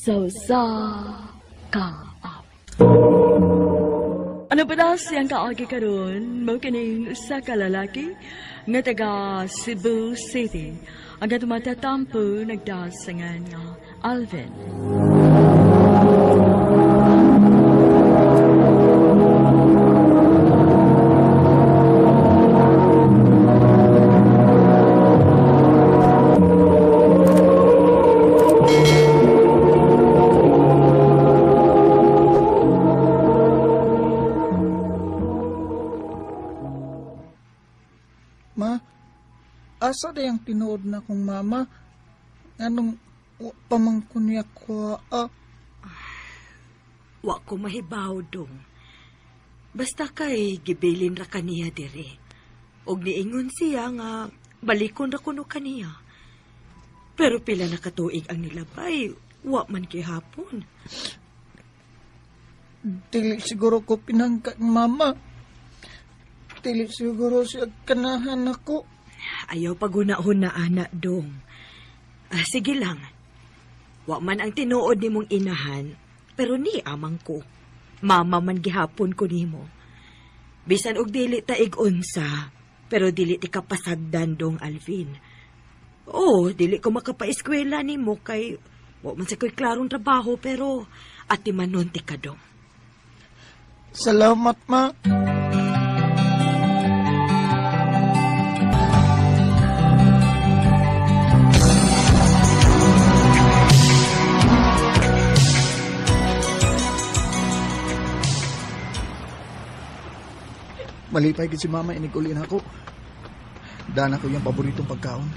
Sa usa ka awit. Ano pa na siyang kaagi karon? Mao kining usa ka lalaki nga taga Cebu City. Ang katong matatampo nagdasangan nga Alvin. Ma, asa na yung tinuod na kong mama? Anong wa pa man ko niya kuha? Wa ko mahibaw dong. Basta kay gibilin ra kaniya dire. Og niingon siya nga balikon ra kuno kaniya. Pero pila na katuig ang nilabay, wa man gihapon. Dili siguro ko pinangka ng mama. Dili siguro siya kanahan ako. Ayaw paghuna-huna ana dong. Ah, sige lang. Wa man ang tinuod nimong inahan, pero ni amang ko. Mama man gihapon ko nimo. Bisan og dili ta ig-unsa, pero dili ti kapasagdan dong Alvin. Oo, dili ko makapaeskwela nimo kay wa man sa ko'y klarong trabaho pero ati manon ti ka dong. Salamat, ma. Malipay gid si mama inig uli na ako. Dana ko yung paboritong pagkaon.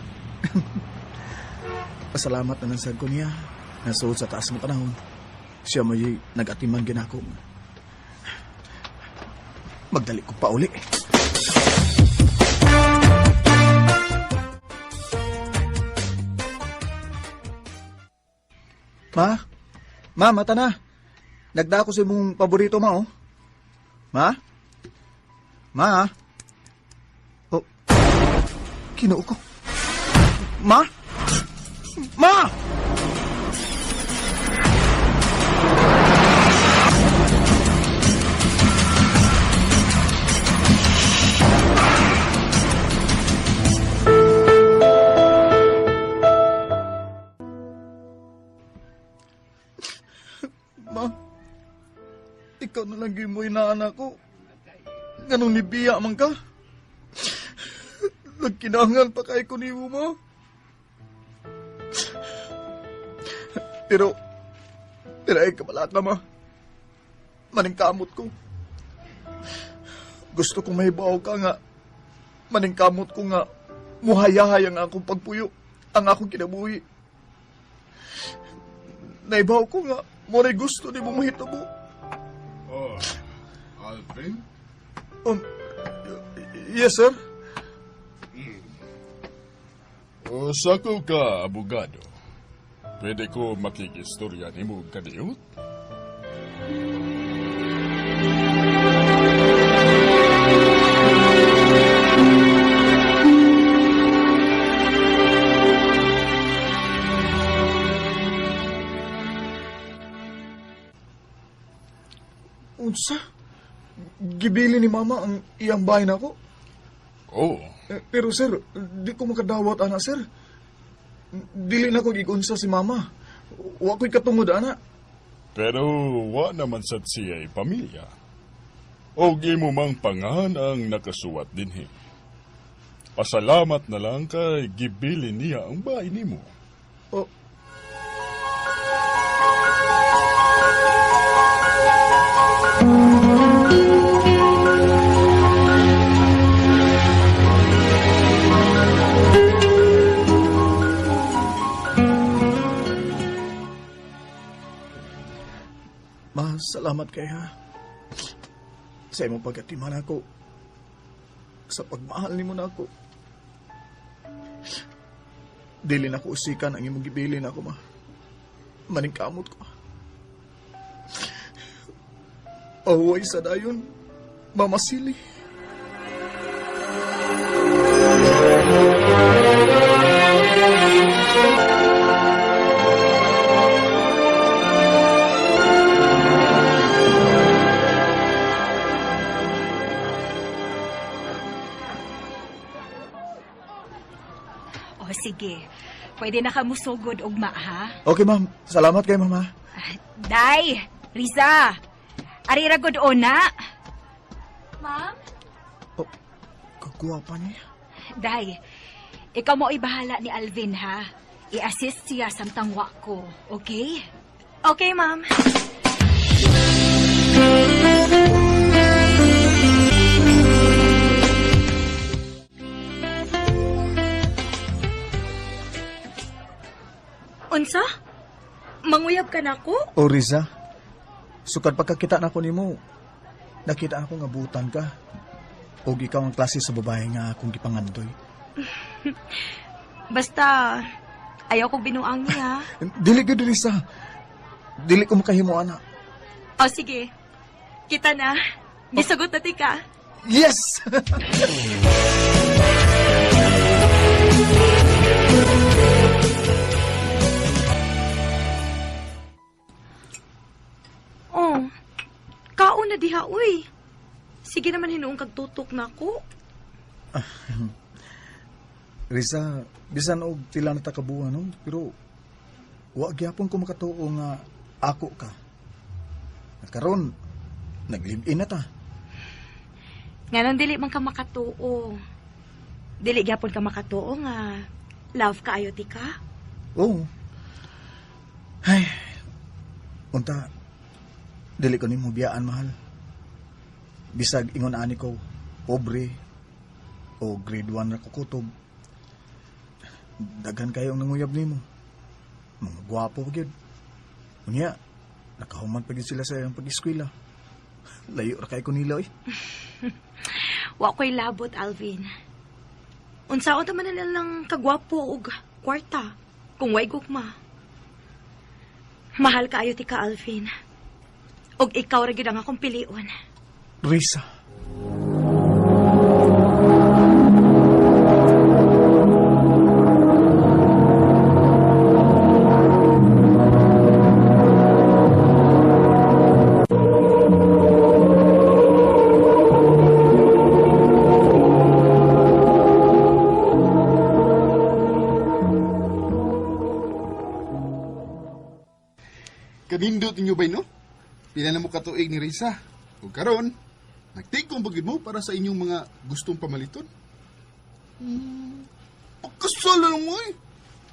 Pasalamat na lang sad ko niya. Nasuod sa taas ng panahon. Siya may nag-atiman ginako. Magdali ko pa uli. Ma? Ma, mata na. Nagda ako sa imong paborito, ma, oh. Ma? Ma? Oh. Kinoo ko. Ma? Ma! Ma, ikaw na lang gyud mo inaanak ko. Ganun ni Bia man ka. Nagkinangal pa kay ko nimo, ma. Pero, pero ay kabalaka, ma. Maningkamot ko. Gusto kong mahibaw ka nga. Maningkamot ko nga. Muhayahay ang akong pagpuyo. Ang akong kinabuhi. Naibaw ko nga. Moray gusto ni mo mahitabo. Oh, Alvin? Yes, sir. O sako ka, abogado. Pwede ko makikistorya nimo kadiut? Unsa? Gibili ni mama ang iyang bahay nako. Oo. Pero sir, di ko makadawat ana sir. Dili na ko gigunsa si mama. Wa ko'y katungod ana. Pero wa naman sad siya'y pamilya. Og imo mang pangan ang nakasuwat dinhi. Pasalamat na lang kay gibili niya ang bahay nimo. Oh. Ma, salamat kay ha. Sa imong pagkatiman ako. Sa pagmahal nimo na ako. Dili na ko usikan ang imong gibilin ako, ma. Maningkamot ko. Away sa dayon, Mama Sili. O sige. Pwede na ka musugod ugma ha. Okay, ma'am. Salamat kay ma'am, ha? Ah, Day, Riza. Ari ra gud ona. Ma'am? Oh, kagwapa niya. Day, ikaw mo bahala ni Alvin ha. I-assist siya samtang wa ko, okay? Okay, ma'am. Unsa? Manguyab ka nako? O Riza, sukad pagkakita na ko nimo, nakita ako nga butan ka. Og ikaw ang klase sa babae nga akong gipangandoy. Basta, ayaw ko binuang niya. Dili gyud Riza. Dili ko makahimo ana. O sige, kita na. Gisugot na tika. Yes! Oh, kaon na diha, uy. Sige naman hinuong kagtutok na ko. Riza, bisan og pila na ta kabuan no, pero wa gyapon ko makatuo nga ako ka. Karon nag-live-in na ta. Nga nang dili man ka makatuo. Dili gyapon ka makatuo nga love ka ayo ti ka. Oo. Ay. Unta, dili ko nimo biyaan mahal. Bisag ingon ani ko, pobre o grade 1 ra ko kutob. Daghan kayo ang nanguyab nimo. Mga gwapo pa gyud. Unya, nakahuman pa gyud sila sa iyang pag-eskwela. Layo ra kay ko nila oy. Wa ko'y labot, Alvin. Unsaon ta man na lang kagwapo og kwarta kung way gugma. Mahal kaayo ti ka, Alvin. Og ikaw ra gyud ang akong pilion. Risa. Kanindot ninyo bay no? Pila na mo katuig ni Risa. Ug karon, nagtigom pagid mo para sa inyong mga gustong pamaliton. Pagkasal na lang mo eh.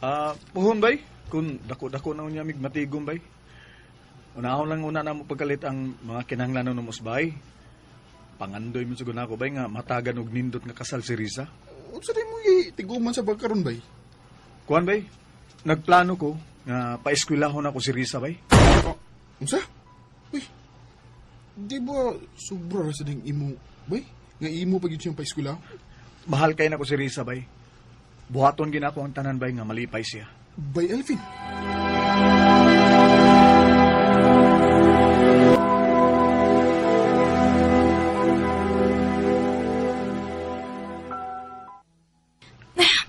Ah, puhon bay, kung dako-dako na unya mig matigom bay. Unahon lang una na mo pagkalit ang mga kinahanglanon ng musbay. Pangandoy mo sugod nako bay nga matagan og nindot nga kasal si Risa. Unsa day mo tiguman sa pagkaron bay? Kuan bay, nagplano ko nga paeskwelahon ako si Risa bay. Oh, unsa? Uy. Di ba sobra ra sa ding imo bay? Nga imo pag yun siyang paeskwela? Mahal kay nako si Risa bay. Buhaton ginako ang tanan bay nga malipay siya. Bay Alvin.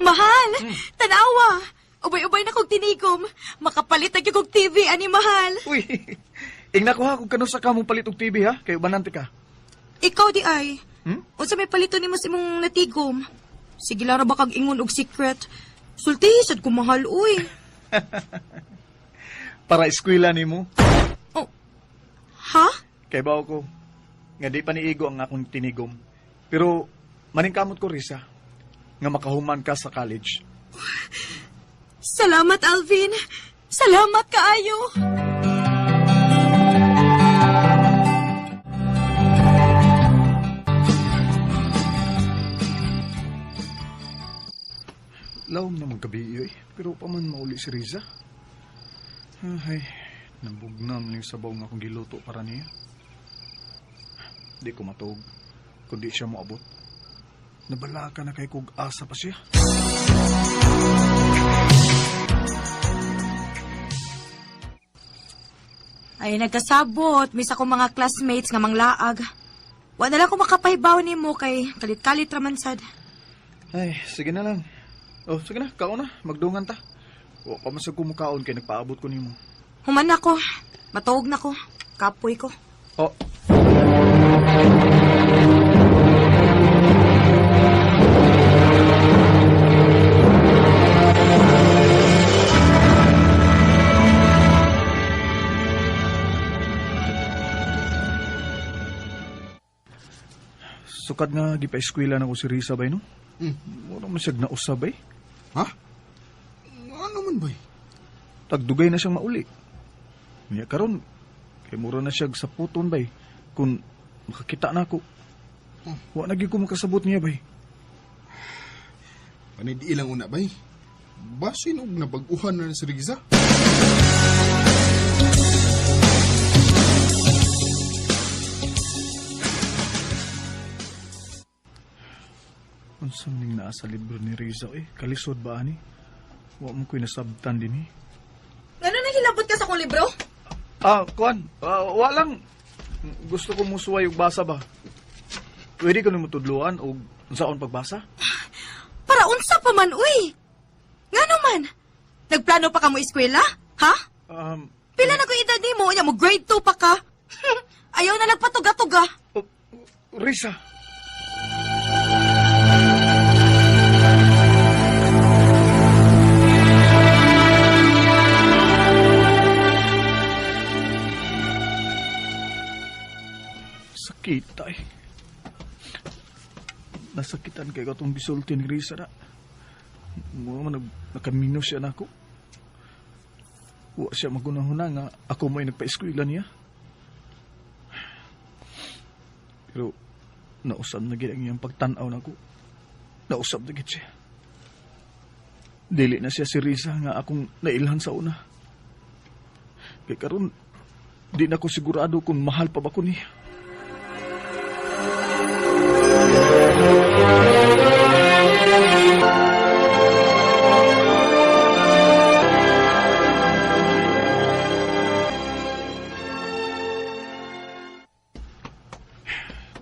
Mahal! Tanawa! Ubay-ubay na kog tinigom. Makapalit na gyud kog TV ani mahal. Uy, ingna ko ha kung kanusa ka mong palit og TV ha, kay ubanan ti ka. Ikaw di ay. Hmm? Unsa may palito nimo sa imong natigom? Sige lang ra ba kag ingon og secret? Sulti sad ko mahal uy. Para eskwela nimo. Oh. Ha? Kay bawo ko nga di pa niigo ang akong tinigom. Pero maningkamot ko Risa nga makahuman ka sa college. Salamat Alvin. Salamat kaayo. Lawom na magkabi eh. Pero pa man mauli si Riza. Ay, nabugnan lang yung sabaw nga akong giluto para niya. Di ko matuog, kundi siya moabot. Nabala ka na kay kog asa pa siya. Ay nagkasabot, misa ko mga classmates nga manglaag. Wa na lang ko makapahibaw nimo kay kalit-kalit ra man sad. Ay, sige na lang. Oh, sige na, kaon na. Magdungan ta. Wa pa man sa kumukaon kay nagpaabot ko nimo. Human ako. Matuog na ko. Kapoy ko. Oh, Sukad nga gipa-eskwela na ko si Risa bay no? Mura man siyag nausab bay. Ha? Ano man bay? Tagdugay na siyang mauli. Niya karon kay mura na siya sa puton bay. Kung makakita na ako. Wa na gyud ko makasabot niya bay. Panay di ilang una bay. Basin og nabag-uhan na si Riza. Unsa man ning naa sa libro ni Riza eh? Kalisod ba ani? Wa mo ko'y nasabtan din eh. Ngano nahilabot ka sa akong libro? Ah, kuan, wa lang. Gusto ko musuway og basa ba? Pwede ko nimo tudloan og unsaon pagbasa? Para unsa pa man, uy! Ngano man? Nagplano pa ka mo eskwela? Ha? Pila na ko edad nimo, unya mo grade 2 pa ka. Ayaw na nagpatuga-tuga. Oh, Risa. Sakit ay. Nasakitan kay katong gisulti ni Risa na. Mura man nakamino siya nako. Wa siya magunahuna nga ako mo'y nagpa-eskwela niya. Pero nausab na gid ang iyang pagtan-aw nako. Nausab na gid siya. Dili na siya si Risa nga akong nailhan sa una. Kay karon di na ko sigurado kung mahal pa ba ko niya.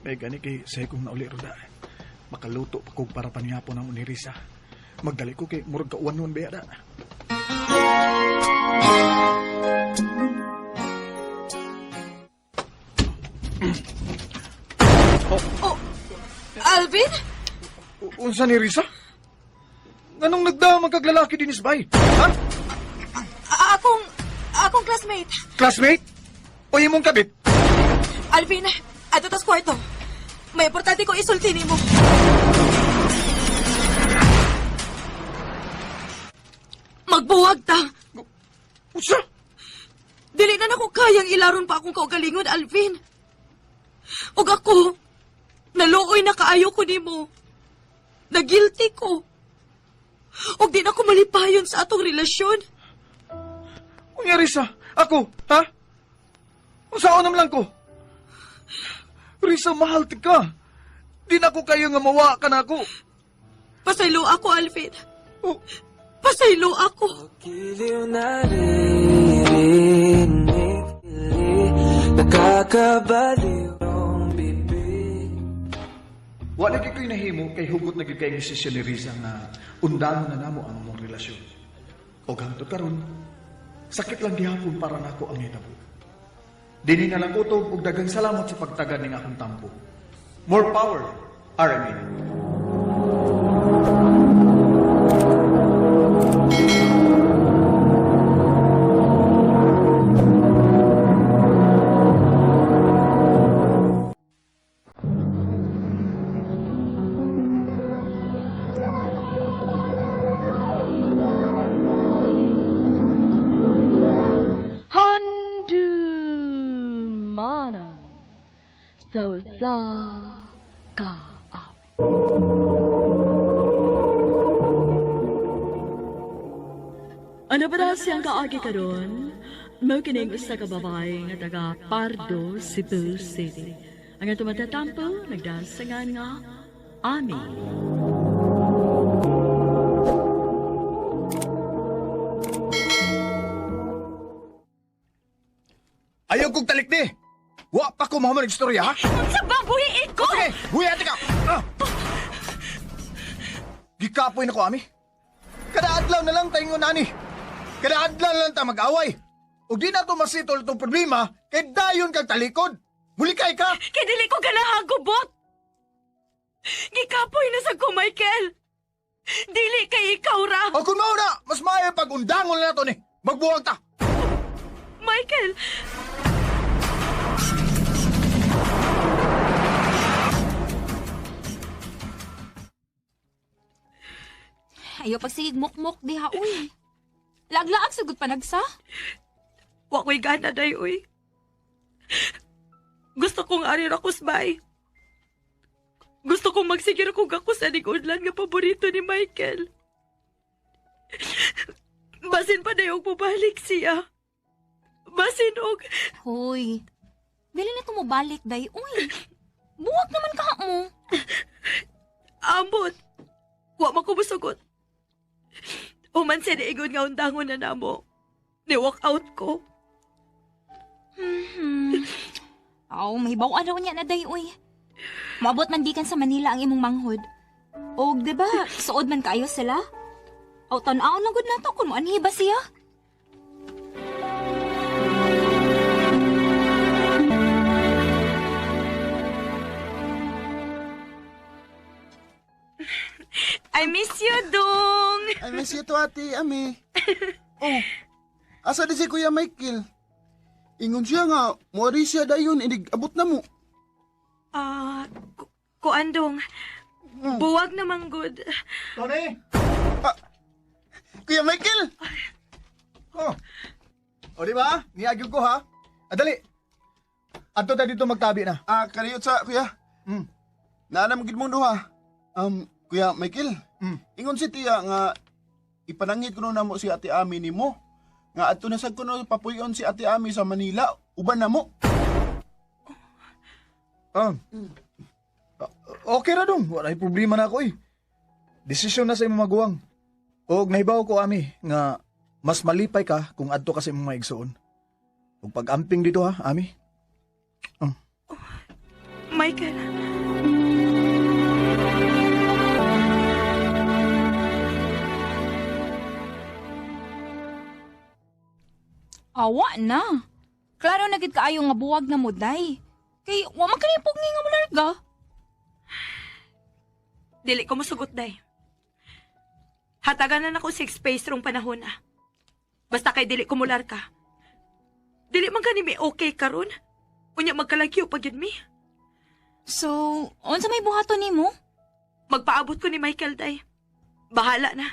May gani kay say kong nauli roda. Makaluto pa kog para panihapon ang ni Risa. Magdali ko kay murag kauwan nun ba da. Oh, Alvin? Unsa ni Risa? Nganong nagdama kag lalaki dinis bay? Ha? Akong classmate. Classmate? O imong kabit? Alvin, adto tas kwarto. May importante ko isulti nimo. Magbuwag ta. Unsa? Dili na nako kayang ilaron pa akong kaugalingon, Alvin. Ug ako, naluoy na kaayo ko nimo. Nagilty ko. Ug di na ko malipayon sa atong relasyon. Unya Risa, ako, ha? Unsaon naman lang ko? Risa, mahal ti ka. Di na ko kayo nga mawa ka na ako. Pasaylo ako, Alvin. Oh. Pasaylo ako. Giliw naririnig, nakakabaliw ang bibig. Wa lagi ko'y nahimo kay hugot na gyud kay desisyon ni Riza nga undangon na namo ang among relasyon. Og hangtod karon, sakit lang gihapon para nako ang hitabo. Dinhi na lang kutob og daghang salamat sa pagtagad ning akong tampo. More power, RMN. Handumana sa usa ka awit. Ano ba na siyang kaagi karon? Mao kining usa ka babae nga taga Pardo, Cebu City. Ang atong matatampo nagdasangan nga Ami. Ayaw kong talikdi! Wa pa ko mahuman og istorya, ha? Unsa ba buhiin ko? Sige, buhi ate ka! Ah! Gikapoy na ko, Ami. Kada adlaw na lang tayong nani. Kada adlaw na lang ta mag-away. Ug di na to masitol itong problema, kay dayon kag talikod. Mulikay ka! Kay dili ko ganahan gubot. Gikapoy na sa ko, Michael. Dili kay ikaw ra. O kung mao na, mas maayo pag undangon na nato ni. Magbuwag ta! Michael! Ayo pagsigig mukmok diha uy. Laglaag sagot panagsa. Wa ko'y gana day, uy. Gusto kong ari ra kusbay. Gusto kong magsigir kong ako sa unlan nga paborito ni Michael. Basin pa dayon mobalik siya. Basin og... Hoy. Dili na to mobalik day uy. Buwag naman ka mo. Ambot. Wa man ko musugot. Human siya niingon nga undangon na namo. Ni walk out ko. Aw, mahibaw araw niya na day uy. Moabot man gikan sa Manila ang imong manghod. Og di ba, suod man kaayo sila? Aw, tan-aw lang gud nato kung moanhi ba siya. I miss you, Dong. I miss you to, Ate Ami. Oh, asa di si Kuya Michael? Ingon siya nga, muari siya dayon, inig abot na mo. Ah, kuan, Dong. Buwag naman good. Tony! Ah, Kuya Michael! Oh. O di ba? Niagyo ko ha. Adali. Adto ta dito magtabi na. Ah, kaniyot sa, Kuya. Naanam gid mong duha. Kuya Michael, ingon si Tia nga ipanangit kuno namo si Ate Ami nimo. Nga adto na sad kuno papuyon si Ate Ami sa Manila, uban na mo. Okay ra dong, wala problema na ako eh. Desisyon na sa imong maguwang. Og nahibaw ko Ami nga mas malipay ka kung adto ka sa imong maigsoon. Ug pag-amping dito ha, Ami. Oh, Michael. Awa na. Klaro na gid kaayo nga buwag na mo, day. Kay wa man kani pugni nga molarga. Dili ko mosugot, day. Hatagan na nako 6 space rong panahon na. Basta kay dili ko mularga. Dili man gani mi okay karon. Unya magkalagyo pa gyud mi. So, unsa may buhaton nimo? Magpaabot ko ni Michael, day. Bahala na.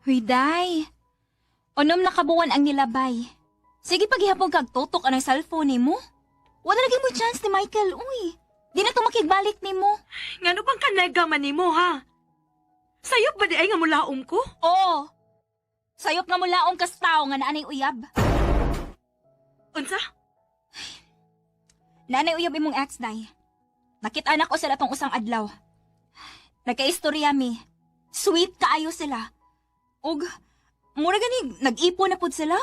Huy, day. Unom na kabuwan ang nilabay. Sige, paghihapon kag tutok anang cellphone nimo. Wala lagi mo chance ni Michael, uy. Di na to makigbalik nimo. Ngano bang kanaga man nimo, ha? Sayop ba di ay nga mulaom ko? Oo. Sayop nga mulaom kas tao nga naanay uyab. Unsa? Naanay uyab imong ex, day. Nakita na ko sila tong usang adlaw. Nagkaistorya mi. Sweet kaayo sila. Og, mura gani, nag-ipo na pud sila.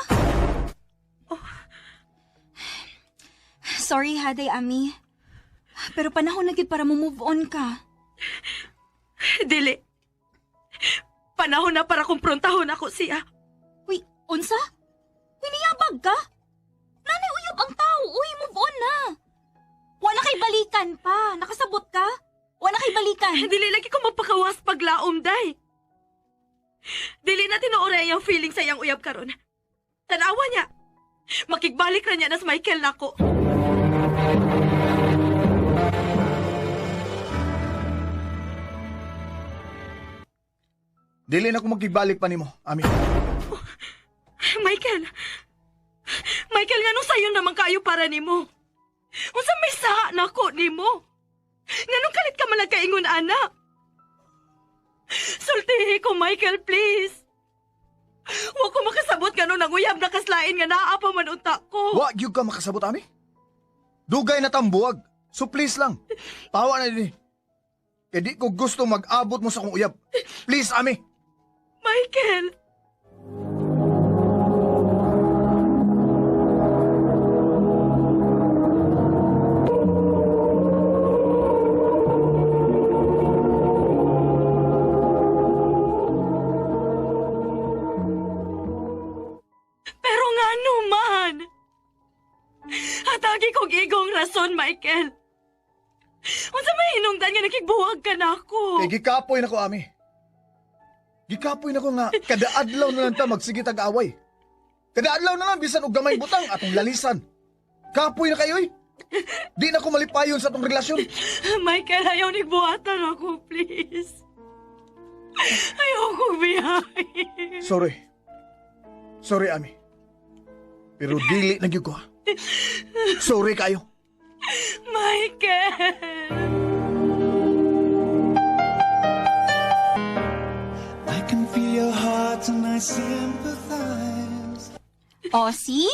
Oh. Sorry, Haday, Ami. Pero panahon na gid para mo move on ka. Dili. Panahon na para kumprontahon ako siya. Uy, unsa? Uy, niyabag ka? Nanay, uyab ang tao. Uy, move on na. Wala kay balikan pa. Nakasabot ka? Wala kay balikan. Dili lagi ko mapakawas paglaom, day. Dili na tinuoray ang feeling sa iyang uyab karon. Tanawa niya. Makigbalik ra niya nas Michael nako. Dili na ko magkigbalik pa nimo, Ami. Oh, Michael. Michael, nganong sayo naman kayo para nimo? Unsa may saha nako nimo? Nganong kalit ka man nagkaingon, ana? Sultihi ko, Michael, please. Wa ko makasabot nganong nanguyab na kaslain nga naa pa man unta ko. Wa gyud ka makasabot, Ami. Dugay na tambuwag. So please lang. Pawa na dinhi. Kay di ko gusto mag-abot mo sa akong uyab. Please, Ami. Michael! Pero nga naman! Hatagi kong igong rason, Michael. Unsa may hinungdan nga nakigbuwag ka na ako? Kay gikapoy na ko, Ami. Gikapoy na ko nga kada adlaw na lang ta magsigit ag-away. Kada adlaw na lang bisan og gamay butang atong lalisan. Kapoy na kayo eh. Di na ko malipayon sa tong relasyon. Michael, ayaw ni buhatan ako, please. Ayaw kong biyahe. Sorry. Sorry, Ami. Pero dili na gyud ko. Ha. Sorry kayo. Michael! I can feel your heart and I sympathize. O, see?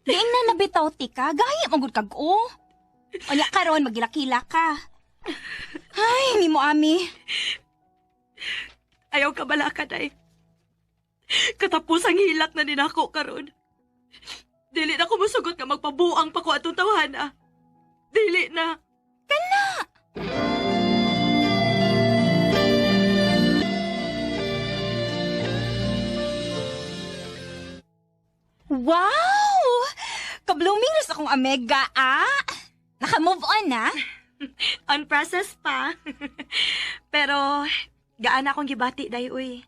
Diin na nabitaw ti ka, gaya magud kag o. Unya karon magilakila ka. Ay, nimo Ami. Ayaw ka bala ka, day. Katapos ang hilak na ninako karon. Dili na ko musugot nga magpabuang pa ko atong tawhana. Dili na. Kana! Wow! Ka-blooming ras akong amega, ah! Naka-move on na? On process pa. Pero, gaan akong gibati, day, uy.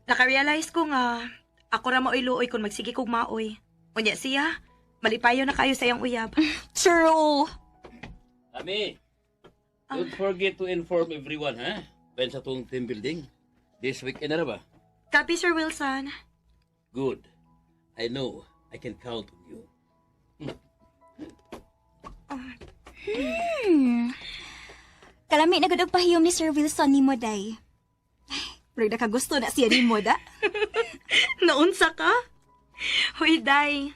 Naka-realize ko nga, ako ra maoy luoy kung magsige kog maoy. Unya siya, malipayo na kayo sa iyang uyab. True. Ami, don't forget to inform everyone, ha? Ben sa tong team building. This weekend na ba? Copy, Sir Wilson. Good. I know I can count on you. Kalami na gud og pahiyom ni Sir Wilson nimo, day. Ay, pero nakagusto na siya nimo, da. Naunsa ka? Hoy, day.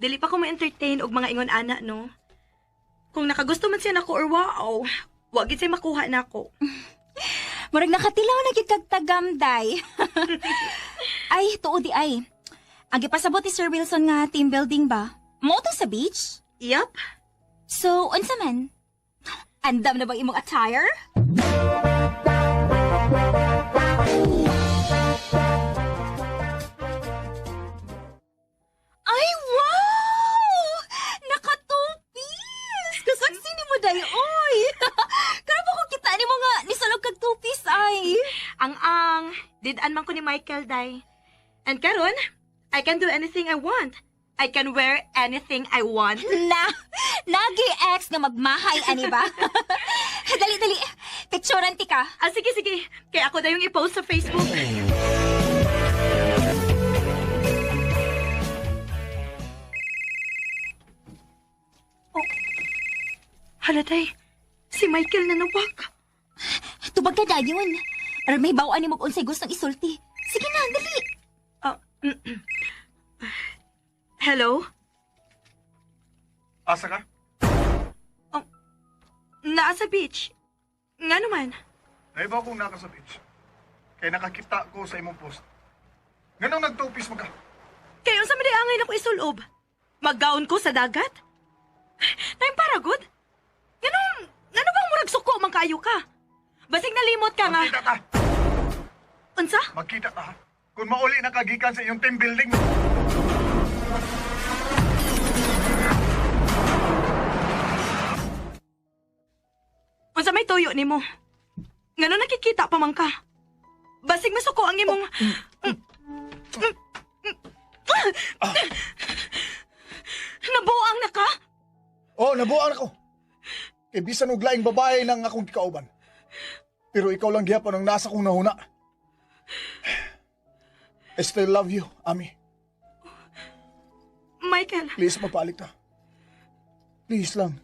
Dili pa ko ma-entertain og mga ingon ana, no? Kung nakagusto man siya nako or wow, wa gid siya makuha nako. Murag nakatilaw na gyud kag tagam, day. Ay, tuod di ay. Ang gipasabot ni Sir Wilson nga team building ba? Mo to sa beach? Yup. So, unsa man? Andam na bang imong attire? Ay, wow! Naka-two-piece! Kasaksi ni mo, day, oy! Karon pa ko kita ni mo nga nisulog kag two-piece, ay! Ang did-an man ko ni Michael, day. And karon, I can do anything I want. I can wear anything I want. Na, nagi ex nga magmahay, ani ba? Dali, dali. Picturean ti ka. Ah, sige, sige. Kaya ako na yung i-post sa Facebook. Oh. Hala, day. Si Michael na nawak. Tubag ka dayon. Aron may bawaan ni mo kung unsay gustong isulti. Sige na, dali. Ah, Hello? Asa ka? Oh, naa sa beach. Nga naman. Naiba akong naka sa beach. Kaya nakakita ko sa imong post. Nganong nagtupis mo ka? Kaya unsa man di angay nako isulob? Maggaon ko sa dagat? Time para good? Ngano, ngano bang murag suko man kayo ka? Basig nalimot ka nga. Magkita ta. Unsa? Magkita ta. Ha? Kung mauli na kagikan sa iyong team building. Unsa may tuyo nimo? Ngano nakikita pa man ka? Basig masuko ang imong... Nabuang na ka? Oh, nabuang ako. Kay bisan og laing babae nang akong gikauban. Pero ikaw lang gihapon ang nasa kong nahuna. I still love you, Ami. Michael. Please, magpaalik ta. Please lang.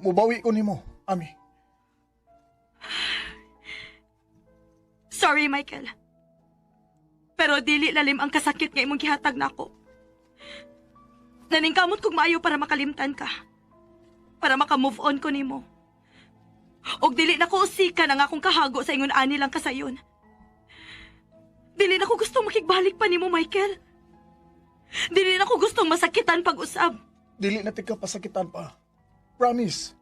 Mubawi ko nimo, Ami. Sorry, Michael. Pero dili lalim ang kasakit nga imong gihatag nako. Naningkamot kog maayo para makalimtan ka. Para maka-move on ko nimo. Og dili na ko usikan ang akong kahago sa ingon ani lang kasayon. Dili na ko gustong makigbalik pa nimo, Michael. Dili na ko gustong masakitan pag-usab. Dili na tika pasakitan pa. Promise.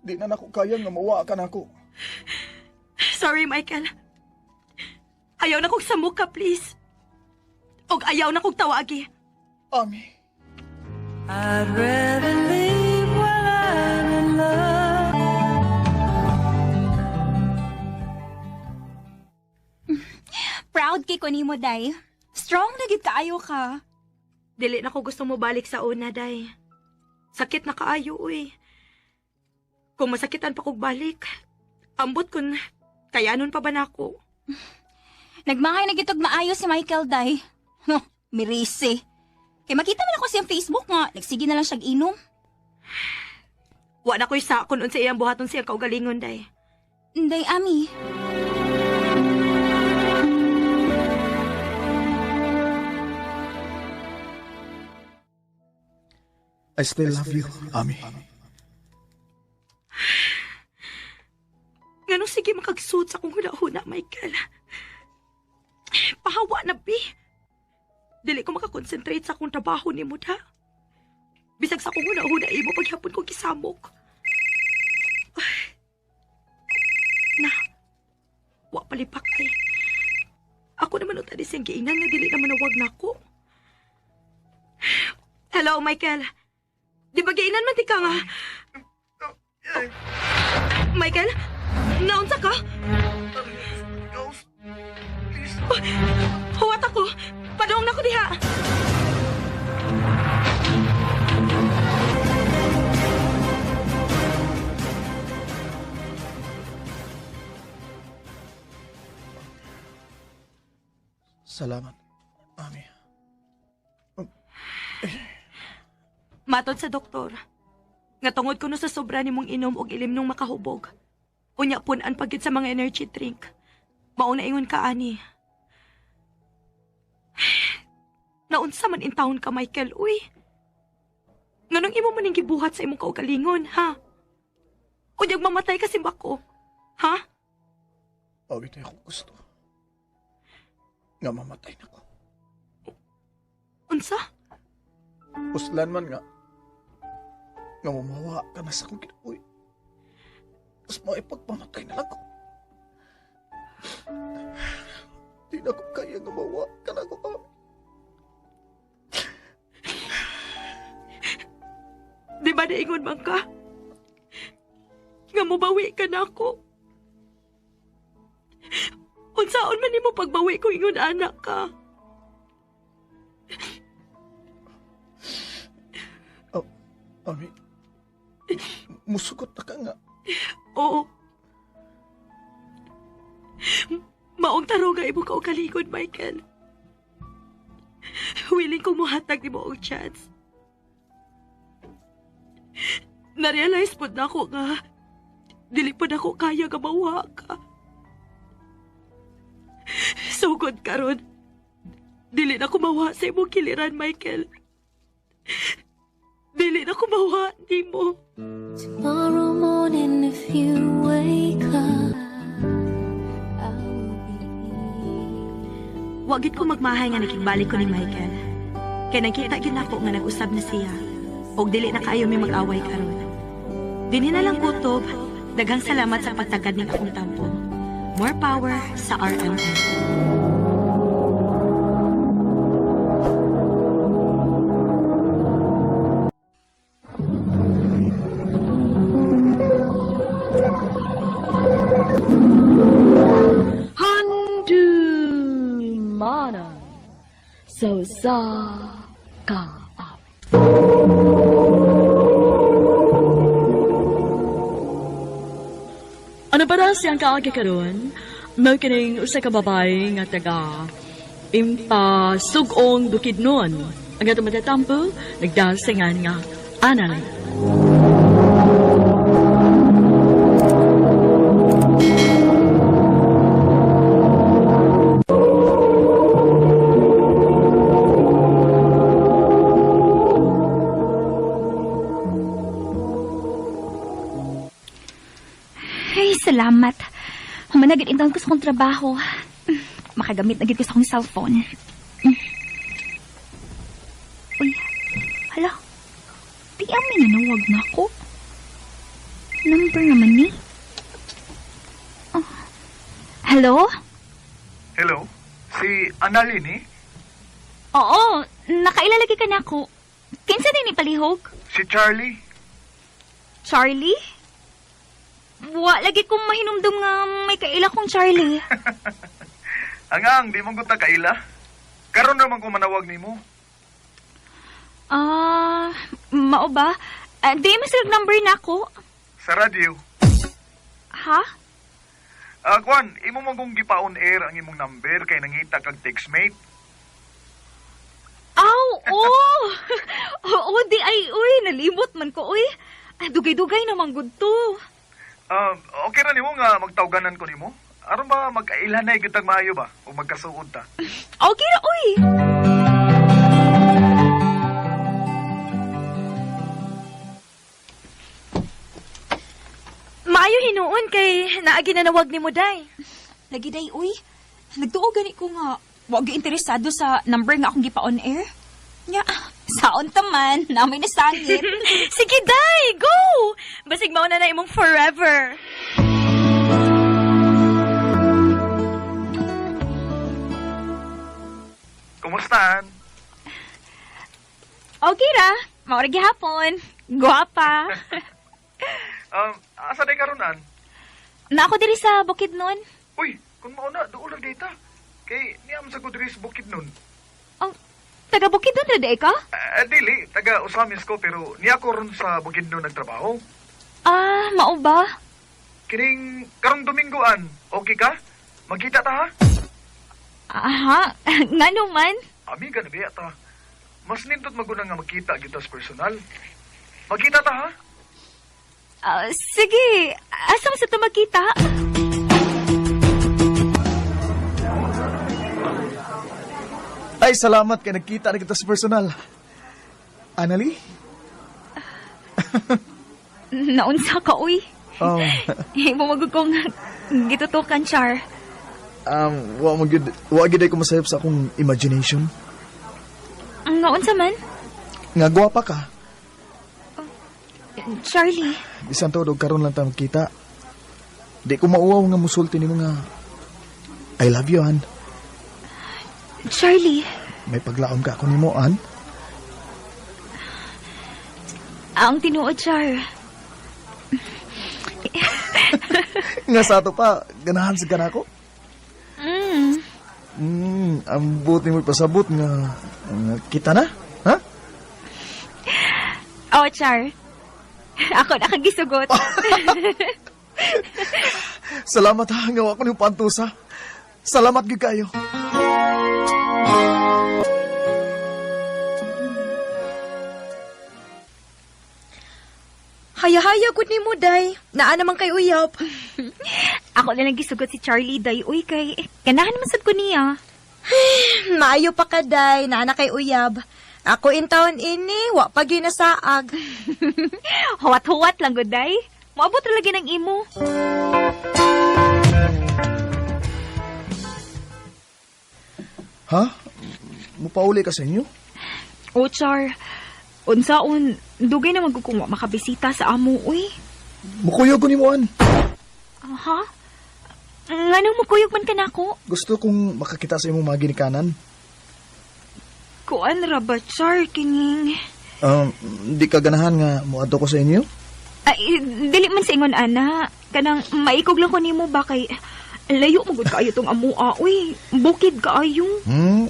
Di na nako kaya nga mawa ka nako. Sorry, Michael. Ayaw na kong samuka, please. Og ayaw na kong tawagi. Ami. I'd rather leave while I'm in love. Proud kay ko nimo, day. Strong na gid kaayo ka. Dili na ko gusto mo balik sa una, day. Sakit na kaayo, uy. Kung masakitan pa kog balik, ambot kun kayanon pa ba nako? Nagmahay na gitog maayo si Michael, day. Huh, mirise. Kay makita man ako siyang Facebook nga, nagsige na lang siyag inom. Wa na ko'y sakon unsa iyang buhaton siyang kaugalingon, day. Day, Ami. I still love you, Ami. Nganong sige makagsuot sa akong huna-huna, Michael. Pahawa na, bi. Dili ko makakonsentrate sa akong trabaho ni mo, da. Bisag sa akong huna-huna, imo paghapon ko gisamok. Na, wa palipak ay. Ako naman uta di siyang giingnan nga dili na manawag nako. Hello, Michael. Di ba giinan man di ka nga? Oh, Michael? Naunsa ka? Huwat ako! Padong na ko diha! Salamat, Ami. Matod sa doktor, nga tungod kuno sa sobra nimong inom og ilim nung makahubog. Unya pun-an pagid sa mga energy drink. Mao na ingon ka ani. Naunsa man in town ka, Michael, uy. Nganong imo man ning gibuhat sa imong kaugalingon, ha? Unyag mamatay ka simbako, ha? Awit na akong gusto. Nga mamatay na ko. Unsa? Uslan man nga. Nga mamawa ka na sa akong kinabuhi. Mas maipagpamatay na lang ko. Di na ko kaya nga mawa ka na ko, Ami. Di ba naingon man ka? Nga mobawi ka na ako. Unsaon man nimo pagbawi ko ingon anak ka? Oh, Ami, musugot na ka nga. Oo. Maong taruga imo ka kalikod, Michael. Willing kong muhatag nimo og chance. Na-realize po na ako nga dili po na ako kaya nga mawa ka. Sugod karon. Dili na ko mawa sa imong kiliran, Michael. Dili na ko mawa nimo. Tomorrow morning if you wake up, I will be Wa gid ko magmahay nga nakigbalik ko ni Michael. Kay nakita gid nako nga nag-usab na siya. Og dili na kaayo mi mag-away karon. Dinhi na lang kutob. Daghang salamat sa pagtagad ning akong tampo. More power sa RMN. Handumanan sa usa ka awit. Ano pa na siyang kaagi karon? Mao kining usa ka babae nga taga Impasug-ong Bukidnon. Ang atong matatampo, nagdasingan nga Analyn. Ay, salamat. Humanagid in ko sa akong trabaho. Makagamit na gid ko sa akong cellphone. Uy, hala. Di amin nanawag na ako. Number naman ni. Oh. Hello? Hello? Si Annalyn eh? Oo, nakailalagay ka na ako. Kinsa din ni palihog? Si Charlie? Charlie? Wa, lagi kong mahinumdum nga may kaila kong Charlie. Angang, di man ko ta kaila. Karon naman ko manawag nimo. Ah, mao ba? Ah, di mas number na ako. Sa radyo. Ha? Ah, Kwan, imo man kong gipa-on air ang imong number kay nangita kag textmate. Aw, oo. Oo, di ay, uy, nalimot man ko, uy. Ah, dugay-dugay naman gud to. Okay ra nimo nga magtawganan ko nimo? Aron ba magkailanay gyud tag maayo ba o magkasuod ta? Okay ra, uy. Maayo hinuon kay naagi na nawag nimo, day. Lagi day, uy. Nagtuo gani ko nga, wa gyud interesado sa number nga akong gipa-on air. Nya, saon ta man, namay nasangit. Sige, day, go! Basig mauna na imong forever. Kumusta? An? Okay ra, mao ra gihapon. Guwapa. Asa day karon an? Na ako diri sa Bukidnon. Uy, kung mao na duol ra data. Kay niam sa ko diri sa Bukidnon. Ang taga Bukidnon ra day ka? Ah, dili, taga Osamis ko pero niya ko ron sa Bukidnon nagtrabaho. Ah, mao ba? Kining karong Domingoan, okay ka? Magkita ta ha? Aha, ngano man? Amiga na biya ta. Mas nindot maguna nga magkita gyud ta sa personal. Magkita ta ha? Ah, sige, asa man sa to magkita? Ay, salamat kay nagkita na kita sa personal. Anali? Naunsa ka, uy. Imo magud kong gitutukan, Char. Wa mo gyud, wa gyud ay ko masayop sa akong imagination. Naunsa man? Nga gwapa ka. Charlie, Bisan tuod og karon lang ta magkita. Di ko mauwaw nga musulti nimo nga I love you, Ann. Charlie, May paglaom ka ako nimo, Ann. ang tinuod, Char. Nga sa ato pa, ganahan sa kanako. Mm. Ang buti mo ipasabot nga, nga kita na. Ha? Oh, Char. Ako na kang gisugot. Salamat ha, nga wa ko nimo paantusa. Salamat gyud kayo. Haya-haya gud nimo, day. Naa naman kay uyab. Ako na lang gisugot si Charlie, day. Uy, kay, ganahan man sad ko niya. Maayo pa ka, day. Naa na kay uyab. Ako in town ini, wa pa gyud nasaag. Huwat-huwat lang, gud, day. Moabot ra lagi ng imo. Ha? Mupauli ka sa inyo? O, Char. Unsaon, dugay na magkukong wa makabisita sa amo, uy. Mukuyog ko nimo, Ann. Aha? Nganong mukuyog man ka nako? Gusto kong makakita sa imong mga ginikanan. Kuan ra ba, Char, kining... Di ka ganahan nga muadto ko sa inyo? Ay, dili man sa ingon, ana. Kanang maikog lang ko nimo ba kay... Layo mo gud kaayo tong amua, uy. Bukid kaayo.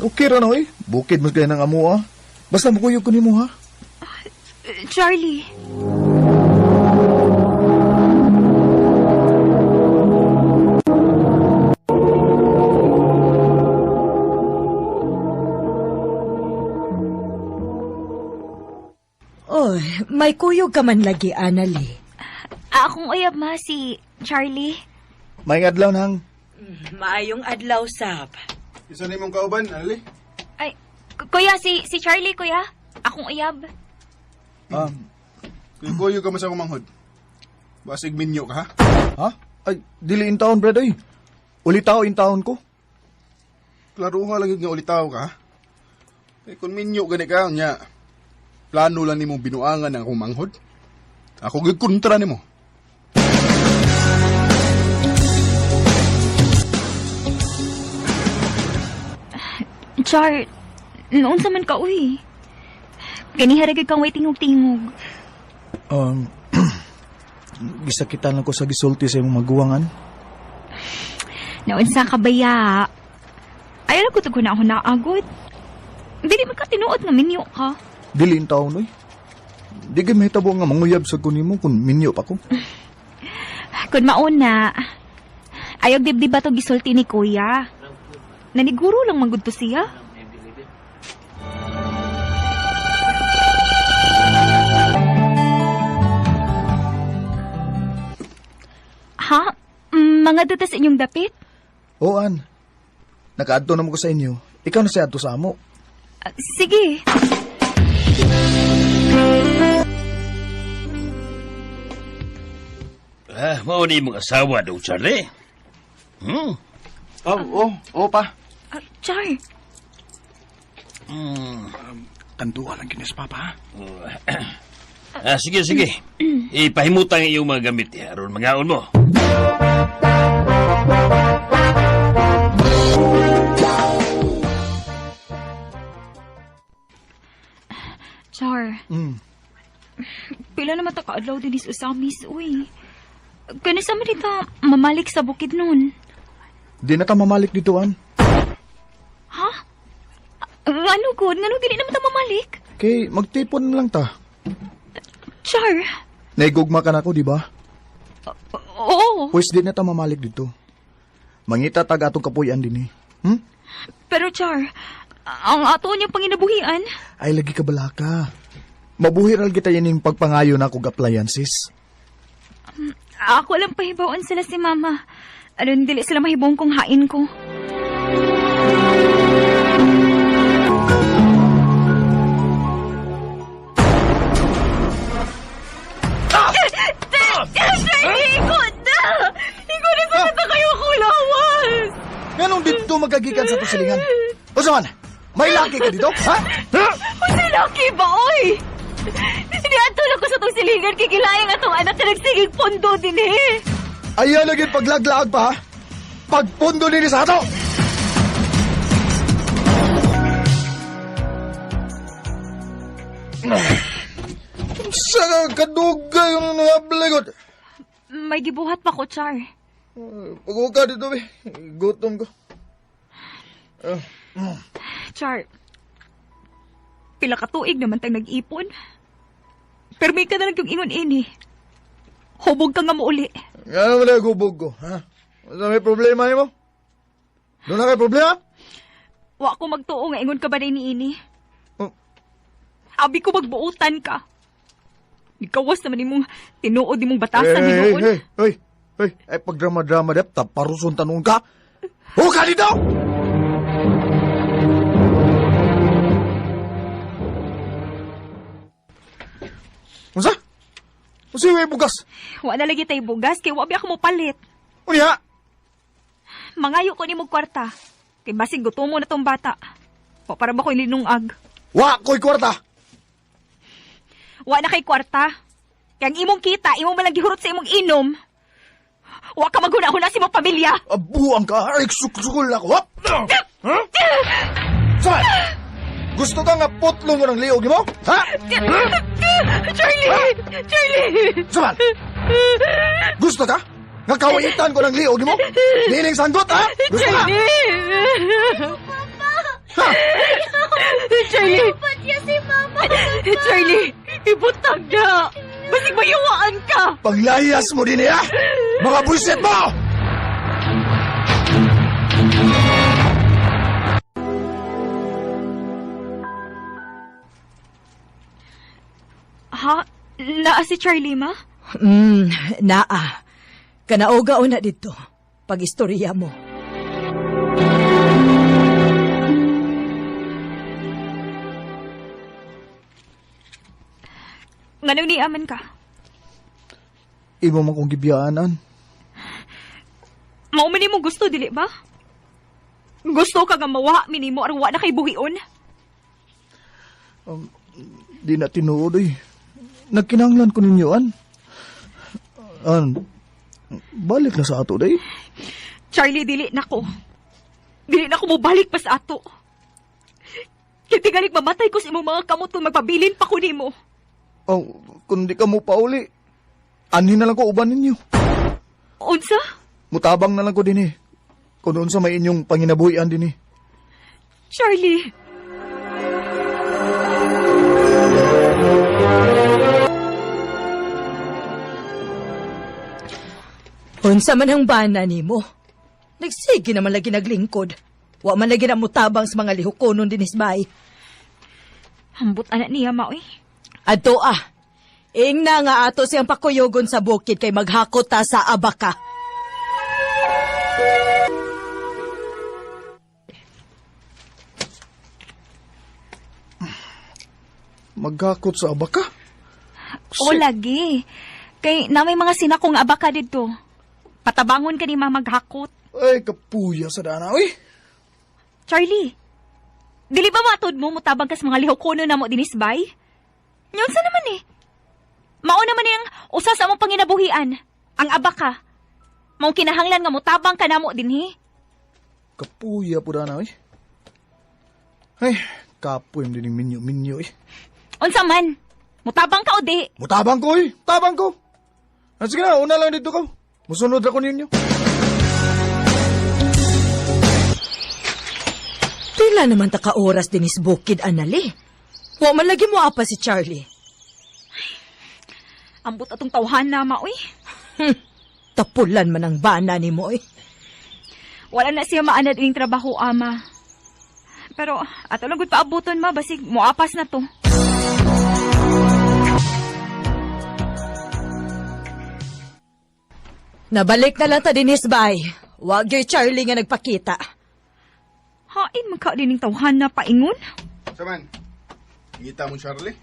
Okay ra na, oy. Bukid mas gaya ng amo, ah. Basta mukuyog ko nimo, ha? Charlie. Oy, may kuyog ka man lagi, Anali. Ah, akong uyab ma, si Charlie. May adlaw nang. Maayong adlaw, sab. Isa na imong kauban, Ali. Ay, kuya, si Charlie, kuya. Akong uyab. Kuyo ka man sa akong manghod. Basig minyo ka, ha? Ha? Ay, dili in town, brad, oy. Ulitaw in town ko. Klaro nga lang yun nga ulitaw ka, ha? Eh, kung minyo gani ka, nya, plano lang nimo binuangan ang akong manghod. Ako gyud kontra nimo. Char, noon sa man ka, uy. Ganiha ra gyud kang way tingog-tingog. Gisakitan lang ko sa gisulti sa imong maguwangan. Naon sa kabaya. Ayaw lang ko na ako naagod. Dili man ka tinuod nga minyo ka. Dili in taon, oy. Di gid mahitabo nga manguyab sa kunimo kung minyo pa ko. Kun mauna, ayaw dibdib ba to gisulti ni kuya? Naniguro lang manggod to siya. Ha? Mga duta sa inyong dapit? Oo, an. Nakaadto na mo ko sa inyo. Ikaw na siya adto sa amo. Ah, sige. Ah, mao ni imong asawa daw, Charlie. Hmm? Oh, oh, oh pa. Ah, Char, Tanduan lang kinis, Papa, ha? Ah, sige, sige. Ipahimutang iyong mga gamit eh, aron mangaon mo. Char. Pila naman ta kaadlaw din is usamis, uy. Kani sa man dito, mamalik sa bukid nun. Di na ta mamalik dito, an. Ha? Ngano gud? Ngano dili naman ta mamalik? Kay magtipon lang ta. Char. Naigugma ka na ako, di ba? Oo. Pwes di na ta mamalik dito. Mangita tag atong kapuyan din eh. Hmm? Pero Char, ang ato niyang panginabuhian. Ay, lagi ka balaka. Mabuhi ral kita yan yung pagpangayo na akong appliances. Ako lang pahibawan sila si Mama. Aron dili sila mahibong kung hain ko. Charlie, ikot na! Ikot na sa kayo ako lawas! Nganong dito magagikan sa tusilingan? O man, may laki ka dito, ha? Usa laki ba, oy? Niadto lang ko sa tong silingan kay gilayang atong anak na nagsigig pondo din eh. Ayan lagi paglaglaag pa, ha? Pagpundo nini sa ato! Sa kadugay yung nablikot. May gibuhat pa ko, Char. Pag-uka dito, be. Gutom ko. Char, pila ka tuig naman tang nag-ipon. Pero may ka na lang yung ingon ini. Hubog ka nga mo uli. Nga naman na gubog ko, ha? Ano may problema nimo? Doon na kay problema? Wa ko magtuo nga ingon ka ba ni ini. Oh. Abi ko magbuotan ka. Nikawas naman imong tinuod imong batasan Hey, ni noon. hey, hey, hey, ay pagdrama-drama dep, taparuson tanong ka. Huka dito! Unsa? Unsa yung bugas? Wa na lagi tay bugas kay wa biya ako mopalit. Unya? Mangayo ko nimo kwarta. Kay basig gutomo na tong bata. Wa para ba ko linungag. Wa ko'y kwarta. Wa na kay kwarta. Kay ang imong kita, imo man lang gihurot sa imong inom. Wa ka maghuna-huna sa imong pamilya. Abuang ka, ay suksukol ako. Hop! Huh? Saan? Gusto ka nga putlong ko ng liog mo? Ha? Charlie! Charlie! Saman! Gusto ka? Nga kawayitan ko ng liog mo? Nining sanggot, ha? Gusto ka? Charlie! Ha? Charlie! Patya si Mama! Charlie! Ibutang na! Basig mayuwaan ka! Panglayas mo din niya! Mga bullshit mo! Ha? Naa si Charlie, ma? Naa. Kanaoga na dito. Pag-istorya mo. Nganong niaman ka? Imo man kong gibiyaanan. Mao man nimo gusto, dili ba? Gusto ka nga mawa minimo aron wa na kay buhion? Di na tinuod eh. Nagkinahanglan ko ninyo, an. An, balik na sa ato, day. Charlie, dili na ko. Dili na ko mobalik pa sa ato. Kay tingali mamatay ko sa imong mga kamot kung magpabilin pa ko nimo. Oh, kung di ka mo pauli, anhin na lang ko uban ninyo. Unsa? Mutabang na lang ko din eh. Kung doon sa may inyong panginabuhian din eh. Charlie. Unsa man ang bana nimo? Nagsige naman lagi naglingkod. Wa man lagi na mutabang sa mga lihukonon dinis bay. Hambot anak niya, ma, uy. Adto ah. Ingna nga ato siyang pakuyogon sa bukid kay maghakot ta sa abaka. Maghakot sa abaka? O lagi. Kay na may mga sinakong abaka dito. Patabangon ka ni ma maghakot. Ay, kapuya sa dana, uy. Charlie, dili ba matod mo mutabang kas mga lihokono na mo dinis bay? Yun sa naman eh. Mao naman yung usa sa among panginabuhian, ang abaka. Mao kinahanglan nga mutabang ka namo dinhi. Kapuya po dana, uy. Ay, kapoy mo din yung minyo-minyo, eh. Unsa man? Mutabang ka o di? Mutabang ko, eh. Tabang ko. Ah, sige na, una lang dito ko. Musunod ako ninyo. Pila naman ta ka oras dinis bukid anali. Wa man lagi mo apa si Charlie. Ambot atong tawhan na ma, uy. Tapulan man ang bana nimo eh. Wala na siya maanad ining trabaho, ama. Pero ato lang gud paabuton ma, basig moapas na to. Nabalik na lang ta dinis bay. Wa gyud Charlie nga nagpakita. Hain man ka dining tawhan na paingon. Saman, ngita mo Charlie?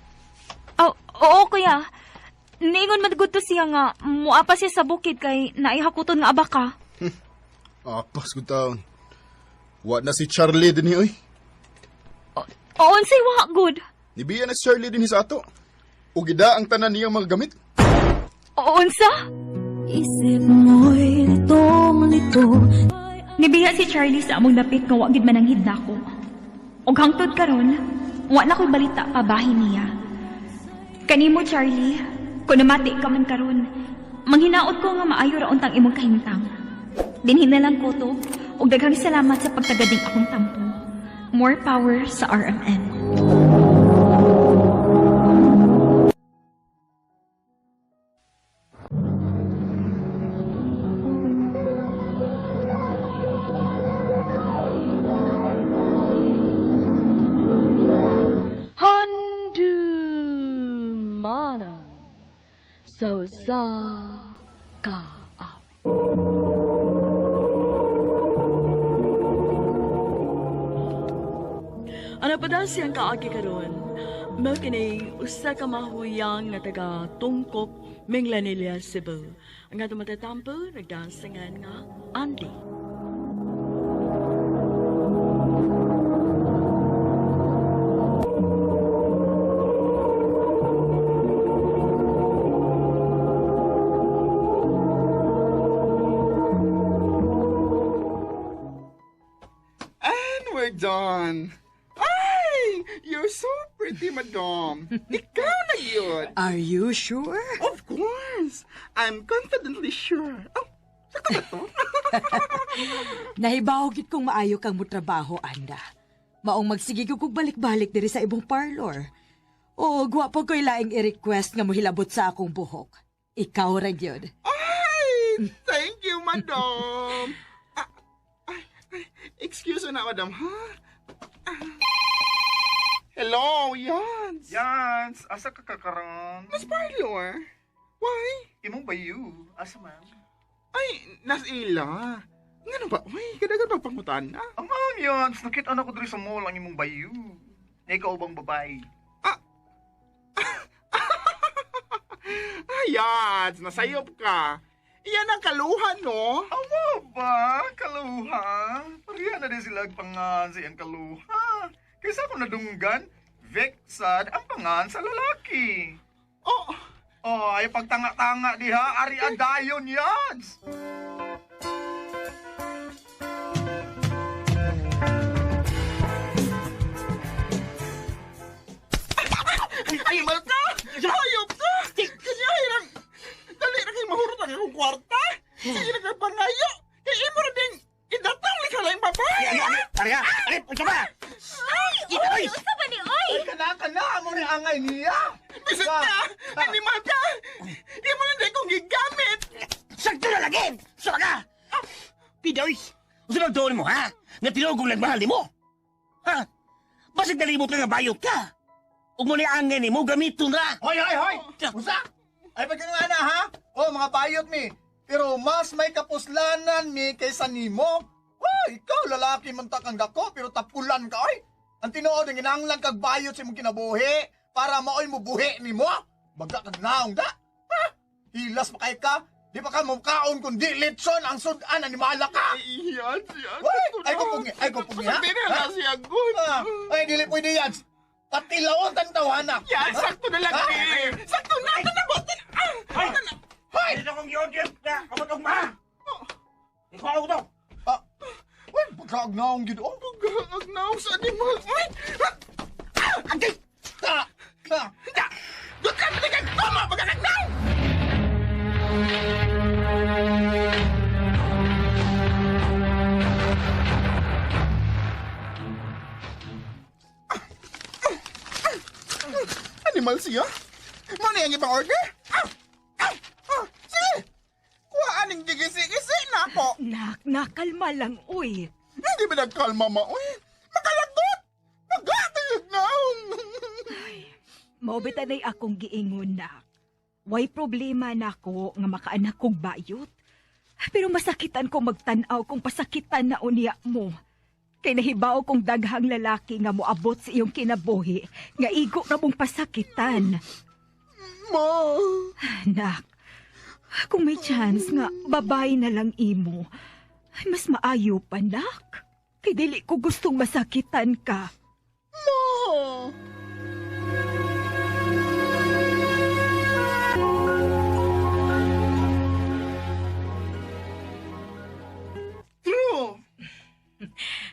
Oh, oo kuya. Niingon man gud to siya nga moapas siya sa bukid kay naihakuton nga abaka. Apas gud taon. Wa na si Charlie dinhi oy. Oo, unsay wa gud. Nibiya na si Charlie dinhi sa ato. Ug gida ang tanan niyang mga gamit. Oo, unsa? Isip mo'y litong-lito. Nibiya si Charlie sa among dapit nga wa gid mananghid nako. Og hangtod karon, wa na ko'y balita pa bahin niya. Kanimo Charlie, kun namati ka man karon, manghinaot ko nga maayo ra untang imong kahimtang. Dinhi na lang ko to, ug daghang salamat sa pagtagading akong tampo. More power sa RMN. Handumana sa usa ka awit. Ano pa daw siyang kaagi karon? Mao kini usa ka mahuyang nga taga Tungkop, Minglanilla, Cebu. Ang atong matatampo nagdansingan nga Andy. And we're done. Ay! You're so pretty, madam. Ikaw na yun. Are you sure? Of course. I'm confidently sure. Oh, sakto ba to? Nahibaw gid kong maayo kang motrabaho, anda. Maong magsige kog balik-balik diri sa ibong parlor. Oo, gwapo ko'y laing i-request nga mohilabot sa akong buhok. Ikaw ra gyud. Ay! Thank you, madam. Ah, ay, ay, excuse na, madam, ha? Ah. Hello, Yans. Yans, asa ka kakaron? Mas parlor. Why? Imong bayu. Asa man? Ay, nas ila. Nga na ba? Uy, kadagan pa pangutan na. Ang ma'am, Yans, nakita na ko diri sa mall ang imong bayu. Ikaw bang babae? Ay, Yans, nasayop ka. Iyan ang kaluhan, no? Amo ba? Kaluha? Pareha na din sila ang pangan sa iyang kaluha. Kaysa kung nadunggan, Vexad ang pangan sa lalaki. Oh, Oh, ay pagtanga-tanga diha, ari adayon Yans! Animal ka! Hayop ka! Kanya hirang... Dali na kayo mahurot ang akong kwarta! Sige na kayo pangayo! Kaya imo na din idatong ni kalaing babae! Pareha! Ari, unsa ba? Ay, unsa ba ni oy? Kana kana mo ni angay niya. Bisit ka! Animal ka! Imo na din kong gigamit! Sakto na lagi! Sa ka! Pidoy! Unsa bang tuon mo, ha? Nga tinuod kong nagmahal nimo? Ha? Basig nalimot ka nga bayot ka. Ug mo ni angay nimo gamiton ra. Hoy, hoy, hoy! Usa! Ay, pag nga na, ha? Oh, mga bayot mi. Pero mas may kapuslanan mi kaysa nimo. Hoy, ikaw lalaki man ta kang dako, pero tapulan ka, oy. Ang tinuod ang ginahanglan kag bayot sa imong kinabuhi para maoy mo buhi nimo. Baga kag naong da. Ha? Hilas pa kay ka. Di pa ka mukaon kundi litson ang sudan animala ka. Yan, yan. Hoy, ay ko pungi, ay ko pungi, ha? Sabihin na siya, good. Ha? Ay, dili pwede yan. Patilaw ang tawana. Yan, sakto na lang, eh. Sakto na, na, Hoy! Hoy! Dito kong gi-order na kamot og ma. Ikaw to. Ah, uy, pagkaagnaong gid oh. Pagkaagnaong sa animal. Uy! Ah! Angay! Ta! Ta! Da! Doon ka, pati tama, pagkakagnaong! Animal siya? Mo na yung ibang order? Ah! Ah! Ah! Sige! Kuha aning gigisi-gisi na ako! Nak, nakalma lang, uy. Hindi ba nagkalma, ma? Uy, makalagot! Magatayag na! Maubita na'y akong giingon na. Way problema nako nga makaanak kong bayot. Pero masakitan ko magtan-aw kung pasakitan na unya mo. Kay nahibaw kong daghang lalaki nga moabot sa iyong kinabuhi nga igo na mong pasakitan. Ma! Anak, kung may chance nga babae na lang imo, ay mas maayo pa, nak. Kay dili ko gustong masakitan ka. Ma! True.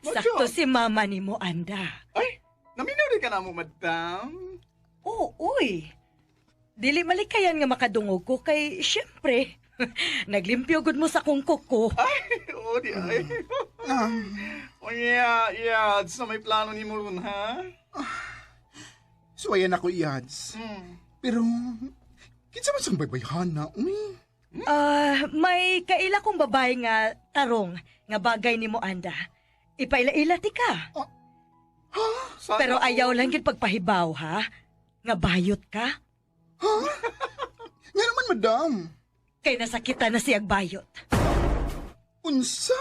Sakto si mama ni mo, Anda. Ay, naminaw rin ka na mo, madam. Oo, uy. Dili malikayan nga makadungog ko kay, syempre, naglimpyo gud mo sa kong kuko. Ay, oo di ay. Oh yeah, yeah. So may plano ni mo ron, ha? Suwayan ako, Iyads. Pero, kinsa man sang baybayhan na, uy. Ah, may kaila kong babae nga tarong nga bagay ni mo, Anda. Ipaila-ila ti ka. Sana Pero ayaw lang gid pagpahibaw, ha? Nga bayot ka. Nga naman, madam. Kay nasakitan na siyang bayot. Unsa?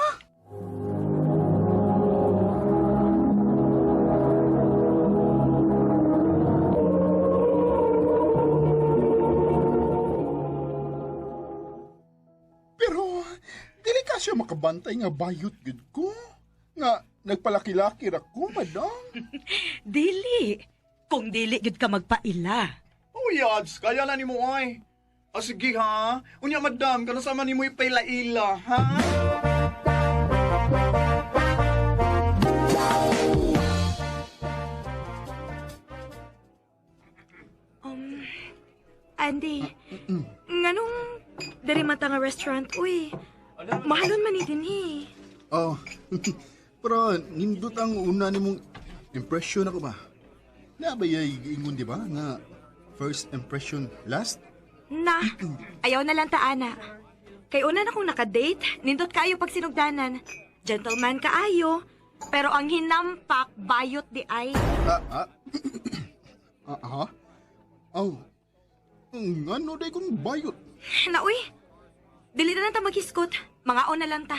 Pero, dili ka siya makabantay nga bayot gud ko. Nga, nagpalaki-laki ra ko, madam. Dili. Kung dili gud ka magpaila. Oh, yads, kaya na ni mo ay. Ah, sige ha. Unya, madam, kano sama ni mo ipaila-ila, ha? Andy, nganong diri man ta nga restaurant, uy. Mahalon man ni dinhi. Oh, pero nindot ang una nimong impression ako ba? Nabayay giingon di ba nga first impression last? Na, ayaw na lang ta, ana. Kay una na kong nakadate, nindot kaayo pag sinugdanan. Gentleman kaayo, pero ang hinampak bayot di ay. Ah, ah. Ah, ha? Oh. Ngano day kung bayot? Na uy, dili na lang ta maghiskot. Mangaon na lang ta.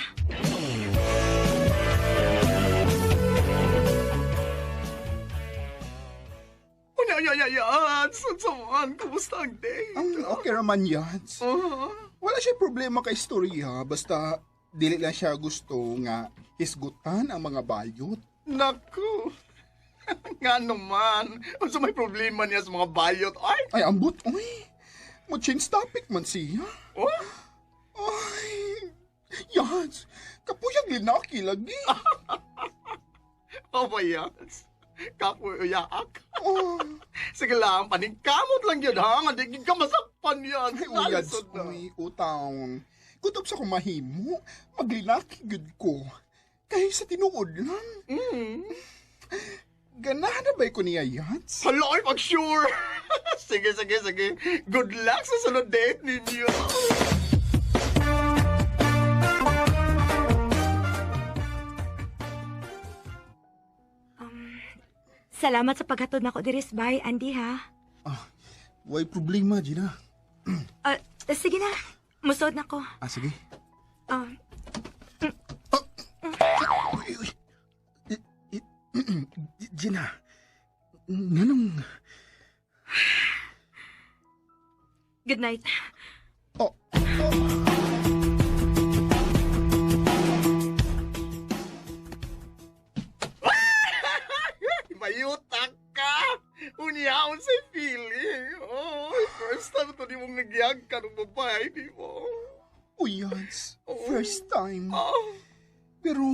Unya, ya, ya, yads. Unsa man, kumusta ang day? Ang okay raman yads. Wala siya problema kay istorya basta dili lang siya gusto nga hisgutan ang mga bayot. Naku. Nga naman. Unsa may problema niya sa mga bayot, ay? Ay, ambot, uy. Mo change topic man siya. Oh? Ay, yads. Kapuyag linaki lagi. Oh, ba yads? Kapoy uyaak. Oh. Sige lang, paningkamot lang yun, ha? Nga di gid ka masakpan yan. Ay, uyads, uy, utaon. Kutob sa kumahimo, maglinaki gud ko. Kay sa tinuod lang. Ganahan na ba ko niya, Yats? Hala, ay, pag sure. Sige, sige, sige. Good luck sa sunod date ninyo. Salamat sa paghatod nako diri sa balay, Andy, ha? Way problema, Gina. Ah, sige na. Musod na ko. Ah, sige. Ah, Uy, uy. Gina, nganong? Good night. Oh. Mayutak ka! Unyaon sa feeling. Oh, first time to di mong nagyag ka ng babae, di mo. Uy, Hans. First time. Oh. Pero,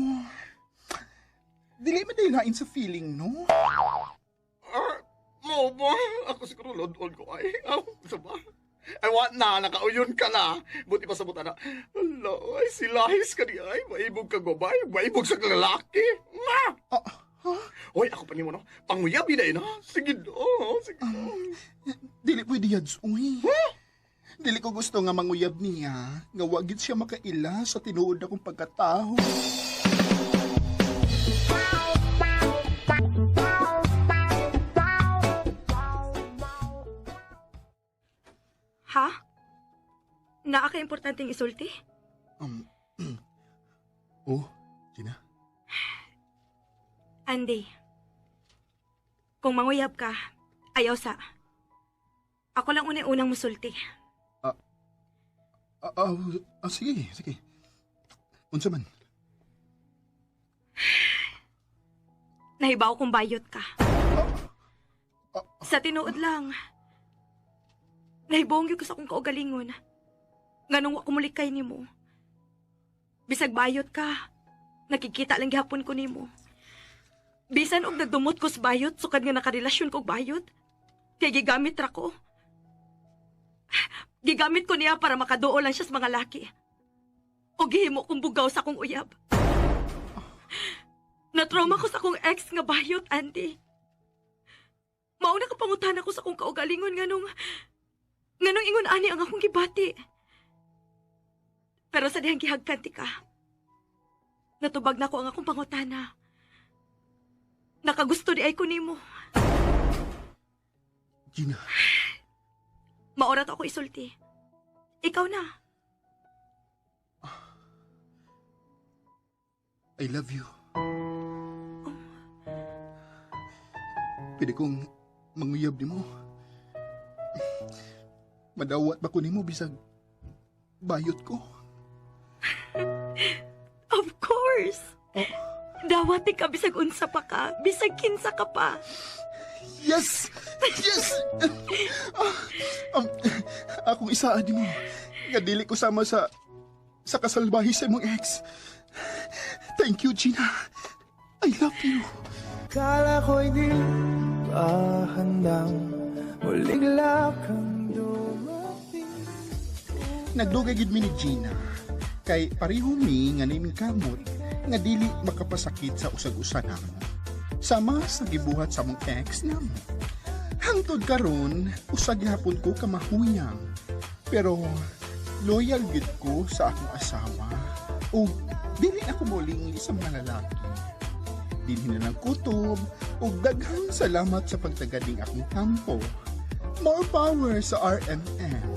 dili man dahil lain sa feeling, no? Ah, mo ba? Ako siguro lodon ko ay. Aw, sa ba? Ay, wa na, nakauyon ka na. Buti pa sa buta na. Hala, ay, silahis ka di ay. Maibog ka babae, maibog sa lalaki. Ma! Ah, ha? Hoy, ako pa nimo no. Panguyab yun ay, no? Sige do, sige do. Dili pwede, Yads. Uy. Dili ko gusto nga manguyab niya, nga wagit siya makaila sa tinuod akong pagkatao. Ha? Naa ka importanteng isulti? Oh, Gina. Andy, kung manguyab ka, ayaw sa. Ako lang unay-unang musulti. Ah, ah, sige, sige. Unsa man? Nahibaw kong bayot ka. Sa tinuod lang. Nahibong gyud ko sa akong kaugalingon. Nganong wa ko mulikay nimo. Bisag bayot ka, nakikita lang gihapon ko nimo. Bisan og nagdumot ko sa bayot, sukad nga nakarelasyon ko og bayot. Kay gigamit ra ko. Gigamit ko niya para makaduol lang siya sa mga laki. O gihimo kong bugaw sa akong uyab. Natrauma ko sa akong ex nga bayot, Andy. Mao na kapangutan ako sa akong kaugalingon nganong ingon ani ang akong gibati. Pero sa dihang gihagkan ti ka, natubag na ko ang akong pangutana. Nakagusto di ay ko nimo. Gina. Maorat ako isulti. Ikaw na. I love you. Pwede kong manguyab nimo. Madawat ba ko nimo bisag bayot ko? Of course. Dawat ka bisag unsa pa ka, bisag kinsa ka pa. Yes! Yes! Akong isaan nimo nga dili ko sama sa kasalbahi sa imong ex. Thank you, Gina. I love you. Kala ko'y di pa handang muling kang dumating. Nagdugay gid mi ni Gina. Kay pareho mi nga niming kamot nga dili makapasakit sa usag-usa namo. Sama sa gibuhat sa among ex namo. Hangtod karon, usag gihapon ko ka mahuyang. Pero loyal gid ko sa akong asawa. O dili ako molingi sa mga lalaki. Dinhi na ng kutob ug daghang salamat sa pagtagad ning akong kampo. More power sa RMN.